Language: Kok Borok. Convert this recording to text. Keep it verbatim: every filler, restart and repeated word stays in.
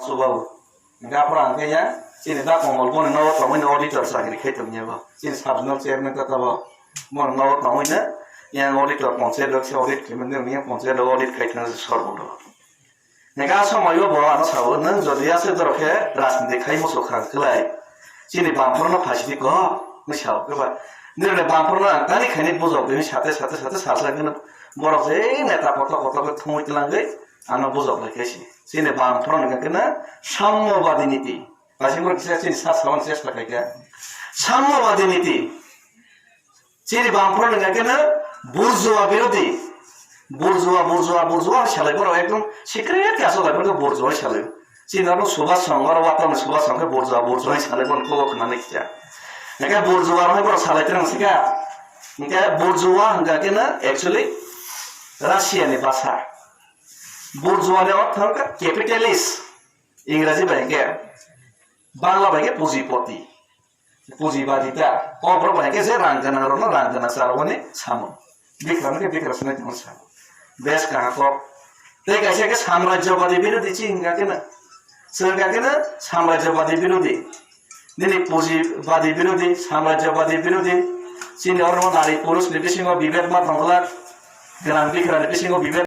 Chubabu. Gapra hwnkhe ya, chini da Komol boni nogo tongwi no auditor chakri khai tongya bo. Chini sub zonal chairman ta tabo. Boni nogo tongwi no yang auditor, panchayat rok se audit khai mani, yang panchayat rok audit khai thang se sor bodo. Nega somoi bo bo ano sabo, nwng jodi ase dorok khe rajniti khai muchuk kha kwlai. Chini bamphor no phaisidi ko, ni sao khe ba. Nini bamphor no ang tani khaini bujok dini sate sate sate sasa khe borok je neta koto koto khe thumwi twlangwi ano bujok lai khe si. Chini bamphor no hwnkhe na sammobadi niti. Paisingbo kisa chini sa sawan chesta khaikha. Sammobadi niti. Chini bamphor ni hwnkhe na burjua birodhi. Burjua, burjua, burjua salai borok ekdom secret khe aswk lai borok burjua salai. Chini oro Subhas Chondro, oro watang Subhas Chondro burjua, burjua salai borok kogo khna nai kisa. Hwnkhe burjua rok borok salai twrang sika. Hwnkhe burjua hwnkha khe na actually Russia ni basa. Burjua ni ortho hwnkha capitalist. Ingraji bai hwnkhe, Bangla bai hwnkhe pujipoti, pujibadita. O borok bai hwnkhe je rang gwnang rokno rang gwnang cha rwmani samung. Bikra hwnkhe bikra sinai tongmani samung. Bes kaham kok. Tei kaisa hwnkhe samrajyobadi birodhi chi hwnkha khe na. Chwng hwnkha khe na samrajyobadi birodhi. Nini pujibadi birodhi, samrajyobadi birodhi. Chini oro nari purush ni bisingo bibed ma tongkhlak. Gwnang bikra ni bisingo bibed.